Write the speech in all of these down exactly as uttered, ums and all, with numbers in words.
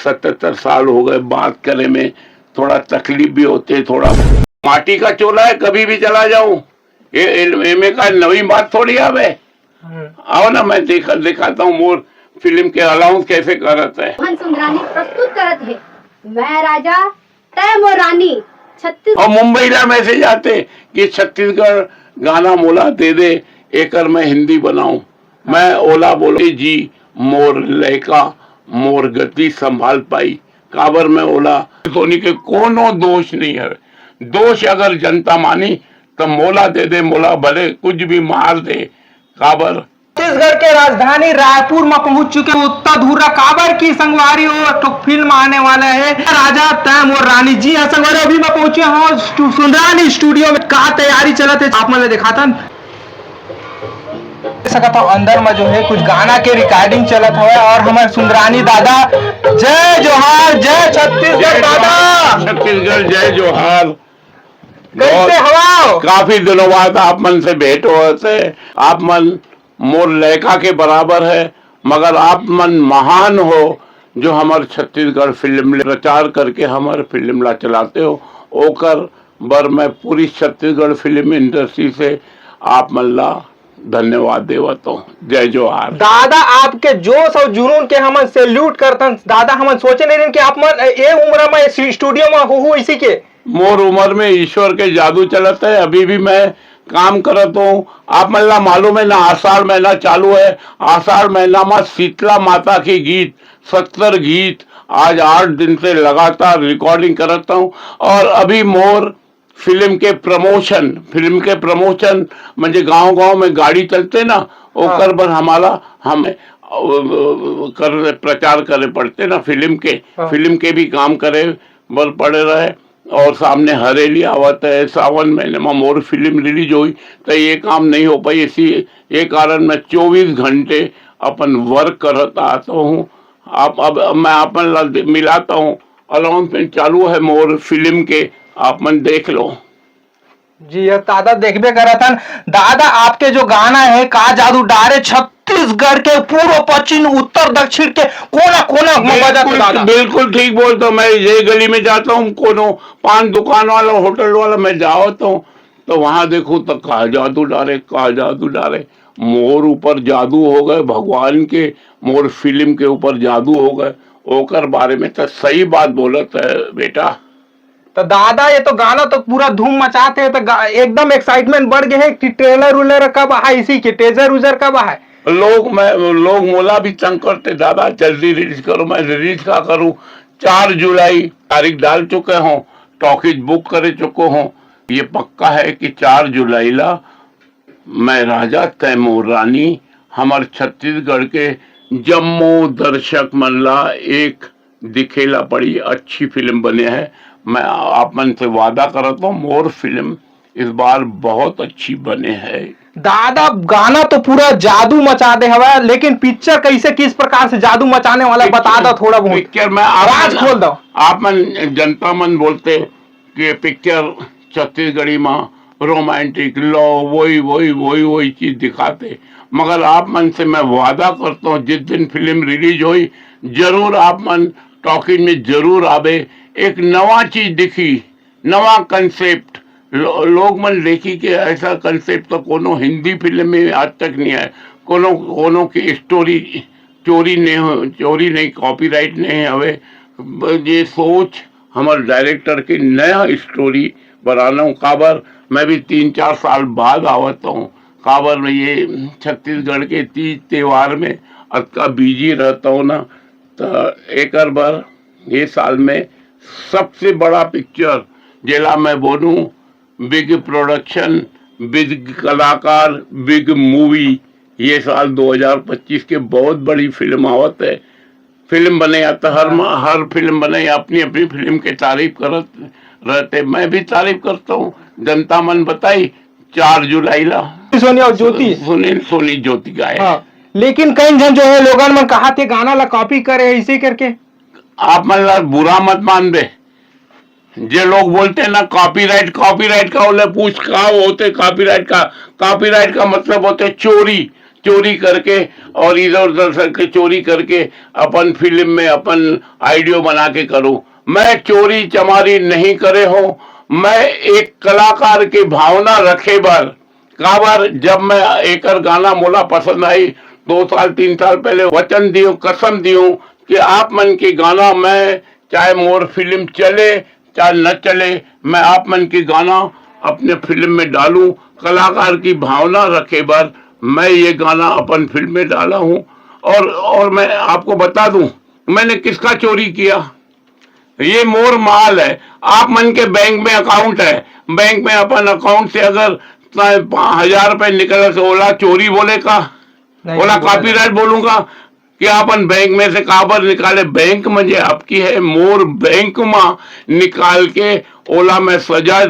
सतहत्तर साल हो गए, बात करे में थोड़ा तकलीफ भी होते, थोड़ा। माटी का चोला है, कभी भी चला जाऊं। ये एम ए का नवी बात थोड़ी आवे। हम्म। आओ ना, मैं देखा दिखाता हूँ मोर फिल्म के अनाउंस कैसे करत है। मोहन सुंदरानी प्रस्तुत करत है, मैं राजा तय मोर रानी। छत्तीस और मुंबई ला मैसेज आते कि छत्तीसगढ़ गाना मोला दे दे, एकर मैं हिंदी बनाऊं। मैं ओला बोलो जी, मोर लयका मोर गति संभाल पाई। काबर मैं ओला, सोनी के कोनो दोष नहीं है। दोष अगर जनता मानी तो मोला दे दे, मोला भले कुछ भी मार दे। काबर? छत्तीसगढ़ के राजधानी रायपुर में पहुंच चुके हैं उत्तर धुर्रा, काबर की संगवारी वो एक ठो फिल्म आने वाला है राजा तय मोर रानी। जी हाँ संगवारी, अभी मैं पहुंचे हूँ स्टू-, सुंदरानी स्टूडियो में का तैयारी चलत है, आप मन ला दिखातन। देख सकत हो अंदर में जो है कुछ गाना के रिकॉर्डिंग चलत हवे और हमर सुंदरानी दादा, जय जोहार, जय छत्तीसगढ़ दादा। छत्तीसगढ़, जय जोहार। कैसे हवा? काफी दिनों बाद आप मन से भेंट होत हे। आप मन मोर लयका के बराबर है, मगर आप मन महान हो, जो हमर छत्तीसगढ़ फिल्म ले प्रचार करके हमर फिल्म ला चलाते हो, ओकर बर मैं पूरी छत्तीसगढ़ फिल्म इंडस्ट्री से आप मन ला धन्यवाद देवत हूँ। जय जोहार। दादा, आपके जोश और जुनून के हमन सैल्यूट करथन। दादा, हमन सोचे नहीं रहन कि आप मन ए उम्र में इस स्टूडियो में हो, हो इसी के। मोर उम्र में ईश्वर के जादू चलत है, अभी भी मैं काम करत हूँ। आप मन ला मालूम है ना, आषाढ़ महीना चालू है, आषाढ़ महीना में शीतला माता के गीत, सत्तर गीत, आज आठ दिन से लगातार रिकॉर्डिंग करत हूँ। और अभी मोर फिल्म के प्रमोशन, फिल्म के प्रमोशन, म्हणजे गांव-गांव में गाड़ी चलते ना, ओकर हाँ। बर हमारा, हम, अ, कर, प्रचार करे पड़ते ना फिल्म के, हाँ। फिल्म के भी काम करे बर पड़े रहे। और सामने हरेली आवत है, सावन महीने में मोर फिल्म रिलीज होई, तो ये काम नहीं हो पाई। इसी, ये कारण मैं चौबीस घंटे अपन वर्क करत आता हूँ। आप, अब मैं अपन ला दे-, मिलाता हूँ, अनाउंसमेंट चालू है मोर फिल्म के, आप मन देख लो। जी, ये दादा देखबे करत हन। दादा, आपके जो गाना है का जादू डारे, छत्तीसगढ़ के पूर्व पश्चिम उत्तर दक्षिण के कोना कोना में बजत है बिल्कुल, दादा। बिल्कुल ठीक बोलता हूँ। मैं ये गली में जाता हूँ, कोनो पान दुकान वाला, होटल वाला, मैं जाता हूँ तो वहां देखो तो का जादू डारे, का जादू डारे, मोर ऊपर जादू हो गए भगवान के, मोर फिल्म के ऊपर जादू हो गए। ओकर बारे में तो सही बात बोलत है बेटा। तो दादा, ये तो गाना तो पूरा धूम मचाते हैं, तो गा-, एकदम एक्साइटमेंट बढ़ गए है कि ट्रेलर उलर कब आए, इसी के टीजर उजर कब आए? लोग, मैं, लोग मोला भी तंग करते, "दादा जल्दी रिलीज करो।" मैं रिलीज का करूँ? चार जुलाई तारीख डाल चुके हों, टॉकीज बुक करे चुके हों। ये पक्का है कि चार जुलाई ला मैं राजा तय मोर रानी, हमर छत्तीसगढ़ के जम्मो दर्शक मन ला एक दिखेला बड़ी अच्छी फिल्म बने है। मैं आप मन से वादा करत हूँ, मोर फिल्म इस बार बहुत अच्छी बने है। दादा, गाना तो पूरा जादू मचा दे हवा, लेकिन पिक्चर कैसे, किस प्रकार से जादू मचाने वाला है, बता दो थोड़ा बहुत। पिक्चर में आप राज मन, खोल दो। आप मन, जनता मन बोलते कि पिक्चर छत्तीसगढ़ी में रोमांटिक लव, वही, वही, वही, वही चीज दिखाते। मगर आप मन से मैं वादा करता हूँ, जिस दिन फिल्म रिलीज होई, जरूर आप मन टॉकीज में जरूर आवे। एक नवा चीज दिखी, नवा कंसेप्ट। लो-, लोग मन देखी कि ऐसा कंसेप्ट तो कोनो हिंदी फिल्म में आज तक नहीं आया। कोनो, कोनो की स्टोरी चोरी नहीं हो, चोरी नहीं, कॉपीराइट नहीं हवे। ब-, ये सोच हमर डायरेक्टर के नया स्टोरी बनाना हूँ। काबर मैं भी तीन चार साल बाद आवत हूँ, काबर मैं ये छत्तीसगढ़ के तीज त्योहार में अतका बिजी रहता हूँ ना, तो एकर बर ये साल में सबसे बड़ा पिक्चर जेला मैं बोलूँ, बिग प्रोडक्शन, बिग कलाकार, बिग मूवी, ये साल दो हज़ार पच्चीस के बहुत बड़ी फिल्म आवत है। फिल्म बने या तो हर मा-, हर फिल्म बने या अपनी अपनी फिल्म के तारीफ करत रहते, मैं भी तारीफ करता हूँ। जनता मन बताई, चार जुलाई ला सोनी और ज्योति। सुनील सोनी ज्योति गाए। हाँ, लेकिन कई झन जो है लोगन मन कहा थे गाना ला कॉपी करे, इसे करके। आप मन ला बुरा मत मानबे, जे लोग बोलते हैं ना कॉपीराइट, कॉपीराइट का बोले, पूछ का होते कॉपीराइट का? कॉपीराइट का मतलब होते चोरी। चोरी करके और इधर उधर से के चोरी करके अपन फिल्म में अपन ऑडियो बना के करूं। मैं चोरी चमारी नहीं करे हूं। मैं एक कलाकार की भावना रखे बर, काबर जब मैं एकर गाना मोला पसंद आई, दो साल तीन साल पहले वचन दियो, कसम दियो कि आप मन के गाना मैं, चाहे मोर फिल्म चले चाहे न चले, मैं आप मन के गाना अपने फिल्म में डालूं। कलाकार की भावना रखे बर मैं ये गाना अपन फिल्म में डाला हूं। और और मैं आपको बता दूं, मैंने किसका चोरी किया। ये मोर माल है। आप मन के बैंक में अकाउंट है, बैंक में अपन अकाउंट से अगर हजार रुपए निकले तो ओला चोरी बोले का? नहीं, ओला नहीं बोला कॉपीराइट बोलूंगा कि अपन बैंक में से काबर निकाले? बैंक में जे आपकी है, मोर बैंक मा निकाल के ओला मैं सजा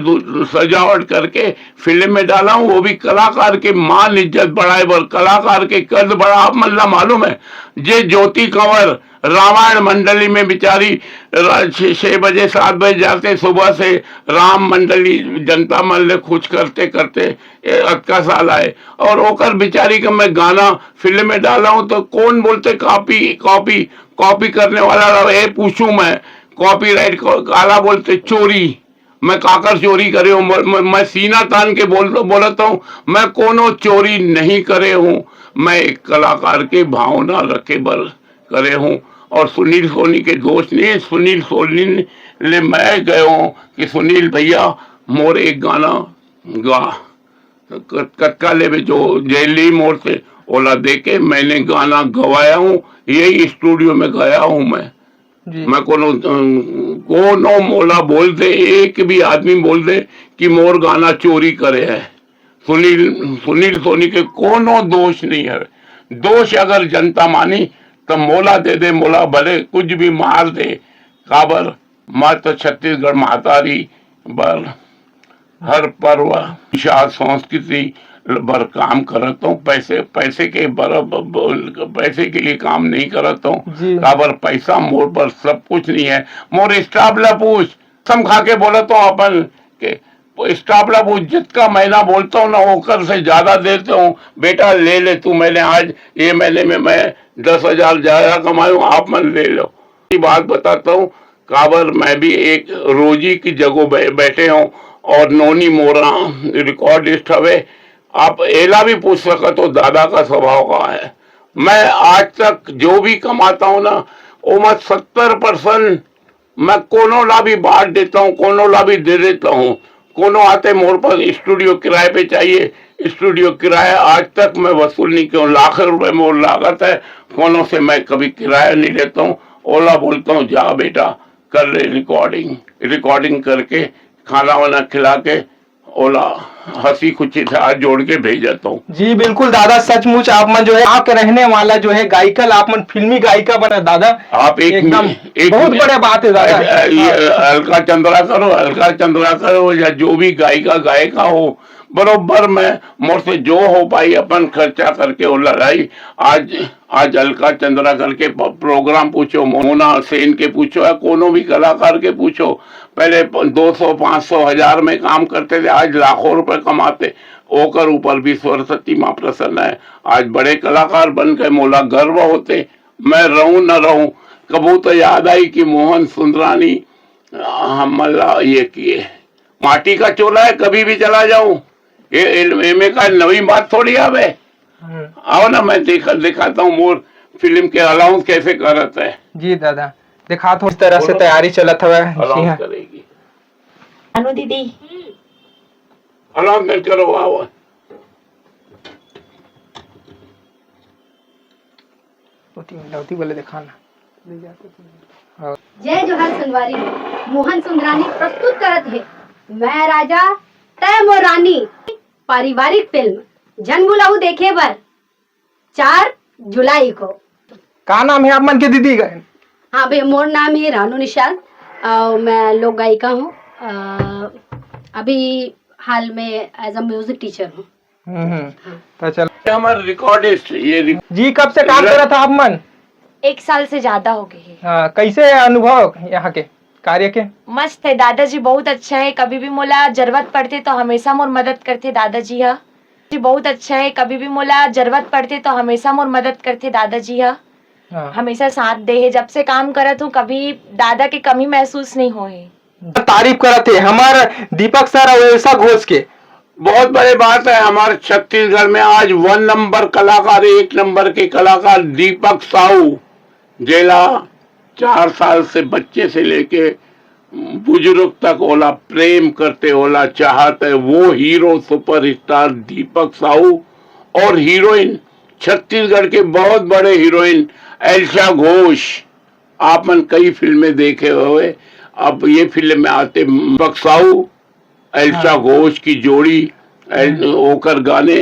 सजावट करके फिल्म में डाला हूँ। वो भी कलाकार के मान इज्जत बढ़ाए बर, कलाकार के कद बढ़ा। आप मन ला मालूम है, जे ज्योति कंवर रामायण मंडली में बेचारी रा- छह छह बजे, सात बजे जाके सुबह से राम मंडली जनता मन ले खुश करते करते ए, अतका साल आए। और ओकर बेचारी का मैं गाना फिल्म में डाला हूँ तो कौन बोलते कॉपी, कॉपी, कॉपी करने वाला ला ये पूछूं मैं, कॉपीराइट को काला बोलते चोरी। मैं काकर चोरी करे हूँ? मैं, मैं, मैं सीना तान के बोल बोलता हूँ, मैं कोनो चोरी नहीं करे हूँ। मैं एक कलाकार के भावना रखे बर करे हूँ। और सुनील सोनी के दोस्त नहीं, सुनील सोनी ले मैं गए हूँ कि सुनील भैया, मोर एक गाना गा। कतका लेबे जो जैली मोर से, ओला देके मैंने गाना गवाया हूँ। यही स्टूडियो में गया हूँ मैं। जी। मैं कोनो कोनो मोला बोल दे, एक भी आदमी बोल दे कि मोर गाना चोरी करे है, सुनील सुनील सोनी के कोनो दोष नहीं है। दोष अगर जनता मानी तो मोला दे दे, मोला भले कुछ भी मार दे। काबर मैं तो छत्तीसगढ़ महतारी बर हर पर्व, विशेष संस्कृति बर काम करत हूँ। पैसे पैसे के बर पैसे के लिए काम नहीं करत हूँ। काबर पैसा मोर पर सब कुछ नहीं है। मोर स्टाफ ला पूछ, कसम खा के बोलत हूँ अपन के स्टाफ ला पूछ, जितका महीना बोलता हूँ ना ओकर से ज्यादा देते हूँ। बेटा ले ले तू, मैंने आज ये महीने में मैं दस हजार ज्यादा कमाई हूँ, आप मन ले लो। बात बताता हूँ, काबर मैं भी एक रोजी की जगह बैठे हूँ और नोनी मोरा रिकॉर्डिस्ट हवे। आप एला भी पूछ सकत हो दादा का स्वभाव का है। मैं आज तक जो भी कमाता हूँ ना, ओमा सत्तर परसेंट मैं कोनो ला भी बांट देता हूँ, कोनो ला भी दे देता हूँ। कोनो आते मोर पर स्टूडियो किराए पे चाहिए, स्टूडियो किराया आज तक मैं वसूल नहीं किया हूँ। लाख रुपए मोर लागत है, कोनो से मैं कभी किराया नहीं लेता हूँ। ओला बोलता हूँ जा बेटा कर ले रिकॉर्डिंग, रिकॉर्डिंग करके खाना वाना खिला के ओला हंसी खुशी से हाथ जोड़ के भेजत हूँ। जी बिल्कुल दादा, सचमुच आप मन जो है गाँव के रहने वाला जो है गायिका ला आप मन फिल्मी गायिका बना दादा। आप एक एकदम एक बहुत बड़े बात है दादा। अलका चंद्राकर हो, अलका चंद्राकर हो या जो भी गायिका गायिका हो, बरोबर मैं मोर से जो हो पाई अपन खर्चा करके ओला लाई। आज आज अलका चंद्राकर के प्रोग्राम पूछो, मोना सेन के पूछो या कोनो भी कलाकार के पूछो, पहले दो सौ, पाँच सौ, हजार में काम करते थे, आज लाखों रुपए कमाते। ओकर ऊपर भी सरस्वती माँ प्रसन्न है। आज बड़े कलाकार बन के मोला गर्व होते। मैं रहूं न रहूं, कबू तो याद आई कि मोहन सुंदरानी हमला ये किए। माटी का चोला है, कभी भी चला जाऊं। ये एमे का नवी बात थोड़ी आवे। आओ ना, मैं दिखा दिखाता हूँ मोर फिल्म के अनाउंस कैसे करत है। जी दादा, दिखा तो इस तरह से तैयारी चलत हवे। अनाउंस करेगी। अनु दीदी। अनाउंसमेंट करो, आओ। जय जोहार संगवारी हो, मोहन सुंदरानी प्रस्तुत करत हे मैं राजा तय मोर रानी, पारिवारिक फिल्म झन भुलहू देखे बर चार जुलाई को। का नाम है आप मन के दीदी का? हाँ भैया, मोर नाम है रानू निषाद और मैं लोक गायिका हूँ। अभी हाल में एज अ म्यूजिक टीचर हूँ। हम्म। तो चल हमारे रिकॉर्डिस्ट ये जी, कब से काम करत था आप मन? एक साल से ज्यादा हो गए है। हाँ, कैसे है अनुभव यहाँ के कार्य के? मस्त है दादाजी, बहुत अच्छा है। कभी भी मोला जरूरत पड़ते तो हमेशा मोर मदद करते दादाजी हा। जी, बहुत अच्छा है। कभी भी मोला जरूरत पड़थे तो हमेशा मोर मदद करथे दादाजी ह। हाँ। हमेशा साथ दे हे। जब से काम करत हूँ, कभी दादा के कमी महसूस नहीं होए। तारीफ करत हे हमर दीपक सर और एल्सा घोष के। बहुत बड़ी बात है, हमारे छत्तीसगढ़ में आज वन नंबर कलाकार, एक नंबर के कलाकार दीपक साहू, जेला चार साल से बच्चे से लेके बुजुर्ग तक ओला प्रेम करते, ओला चाहत है, वो हीरो सुपरस्टार दीपक साहू। और हीरोइन छत्तीसगढ़ के बहुत बड़े हीरोइन एल्सा घोष, आप मन कई फिल्में देखे हुए। अब ये फिल्म में आते दीपक साहू, एल्सा हाँ। घोष की जोड़ी, एल-, हम्म। ओकर गाने,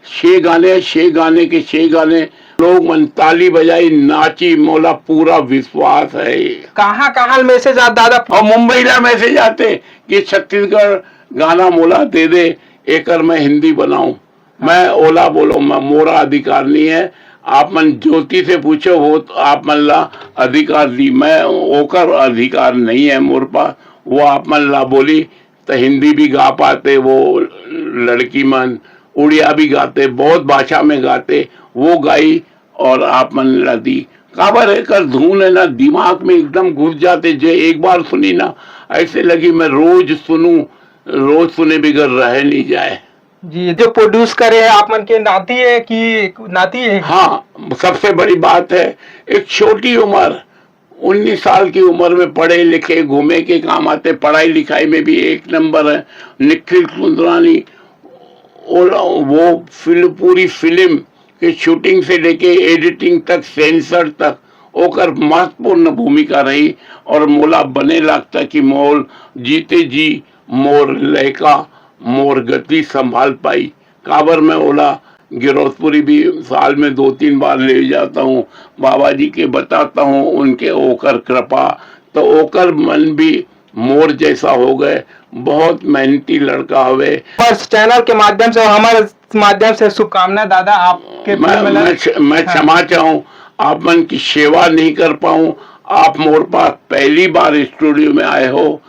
छह गाने, छह गाने के छह गाने, लोग मन ताली बजाई, नाची, मोला पूरा विश्वास है। कहाँ कहाँ मैसेज आ दादा? और मुंबई ला मैसेज आते कि छत्तीसगढ़ गाना मोला दे दे, एकर मैं हिंदी बनाऊं। मैं ओला बोलो, मैं, मोरा अधिकार नहीं है। आप मन ज्योति से पूछो, वो तो आप मन ला अधिकार दी, मैं ओकर अधिकार नहीं है मोर पास। वो आप मन ला बोली तो हिंदी भी गा पाते वो लड़की मन, उड़िया भी गाते, बहुत भाषा में गाते, वो गाई और आप मन ला दी। काबर एकर धुन है ना, दिमाग में एकदम घुस जाते। जे एक बार सुनी ना, ऐसे लगी मैं रोज सुनूं, रोज सुने बिगर रह नहीं जाए। जी, जो प्रोड्यूस करे है, आप मन के नाती है कि नाती है? हाँ, सबसे बड़ी बात है, एक छोटी उम्र, उन्नीस साल की उम्र में पढ़े लिखे, घूमे के काम आते, पढ़ाई लिखाई में भी एक नंबर है। निखिल सुंदरानी, वो, वो फिल्म, पूरी फिल्म के शूटिंग से लेके एडिटिंग तक, सेंसर तक, ओकर महत्वपूर्ण भूमिका रही। और मोला बने लगता कि मोर जीते जी मोर लड़का मोर गति संभाल पाई। काबर मैं ओला गिरौदपुरी भी साल में दो तीन बार ले जाता हूँ, बाबा जी के बताता हूँ, उनके ओकर कृपा, तो ओकर मन भी मोर जैसा हो गए। बहुत मेहनती लड़का हवे। बस चैनल के माध्यम से और हमारे माध्यम से शुभकामना दादा आपके मैं, फिल्म ला। मैं, क्ष-, मैं हाँ। क्षमा चाहूँ, आप मन की सेवा नहीं कर पाऊँ। आप मोर पास पहली बार स्टूडियो में आए हो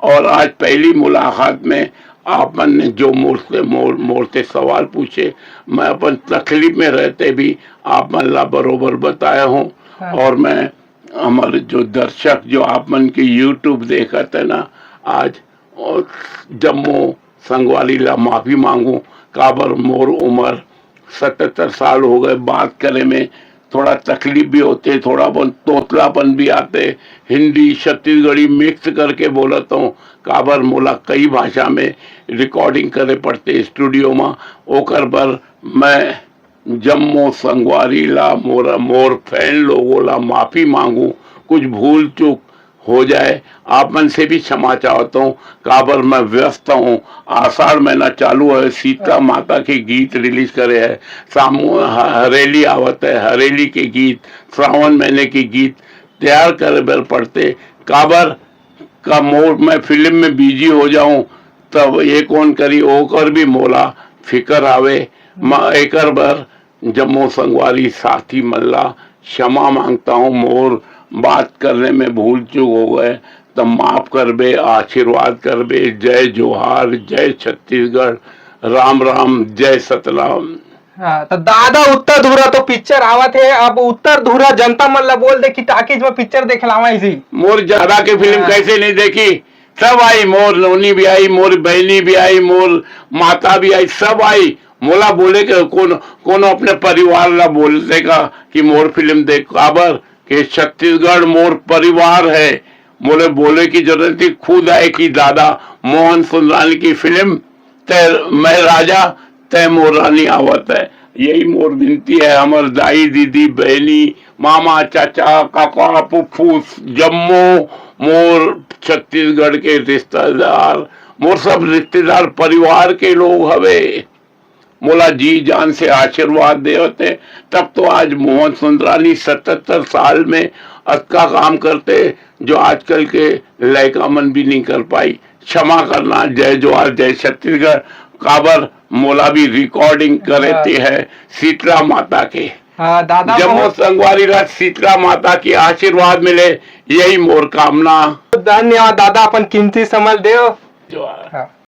और आज पहली मुलाकात में आप मन ने जो मोर से, मोर, मोर से सवाल पूछे, मैं अपन तकलीफ में रहते भी आप मन ला बरोबर बताया हूँ। हाँ। और मैं, हमारे जो दर्शक जो आप मन के YouTube देखत है ना, आज और जम्मो संगवारी ला माफी मांगू, काबर मोर उम्र सतहत्तर साल हो गए, बात करे में थोड़ा तकलीफ भी होते, थोड़ा बहुत तोतलापन भी आते। हिंदी छत्तीसगढ़ी मिक्स करके बोलत हूँ, काबर मोला कई भाषा में रिकॉर्डिंग करे पड़ते स्टूडियो में। ओकर बर मैं जम्मो संगवारी ला, मोर, मोर फैन लोगों ला माफी मांगू, कुछ भूल चूक हो जाए, आप मन से भी क्षमा चाहता हूँ, काबर मैं व्यस्त हूँ। आषाढ़ महीना चालू है, शीतला माता के गीत रिलीज करे है, सामू-, ह-, हरेली आवत है, हरेली के गीत, सावन महीने के गीत तैयार करे बर पड़ते। काबर का मोर मैं फिल्म में बिजी हो जाऊं, तब ये कौन करी, ओकर भी मोला फिकर आवे। मैं एकर बर जम्मो संगवारी साथी मन ला क्षमा मांगता हूँ, मोर बात करने में भूल चूक हो गए, त माफ करबे, आशीर्वाद करबे। जय जोहार, जय छत्तीसगढ़, राम राम, जय सतनाम। हाँ, तो दादा उत्तर धुरा तो पिक्चर आवत है, अब उत्तर धुरा जनता मन ला बोल दे कि टाकीज में पिक्चर देख लावा इसी। मोर ज्यादा के फिल्म हाँ। कैसे नहीं देखी, सब आई, मोर नोनी भी आई, मोर बहनी भी आई, मोर माता भी आई, सब आई। मोला बोले के कोनो, कोनो अपने परिवार ला बोल देगा कि मोर फिल्म देख, काबर के छत्तीसगढ़ मोर परिवार है। मोले बोले की जरूरत नहीं, खुद आए कि दादा मोहन सुंदरानी की फिल्म तय मैं राजा, तय मोर रानी आवत है। यही मोर विनती है, हमर दाई, दीदी, बहनी, मामा, चाचा, काका, फूफू, जम्मो मोर छत्तीसगढ़ के रिश्तेदार, मोर सब रिश्तेदार परिवार के लोग हवे। मोला जी जान से आशीर्वाद देवत हे, तब तो आज मोहन सुंदरानी सतहत्तर साल में अतका काम करते, जो आजकल के लइका मन भी नहीं कर पाई। क्षमा करना, जय जोहार, जय छत्तीसगढ़। काबर मोला भी रिकॉर्डिंग करे हाँ। ते है शीतला माता के। हाँ, दादा जम्मो बहुत संगवारी ला शीतला माता के आशीर्वाद मिले, यही मोर कामना। धन्यवाद दादा, अपन कीमती समय देव। जोहार। हाँ।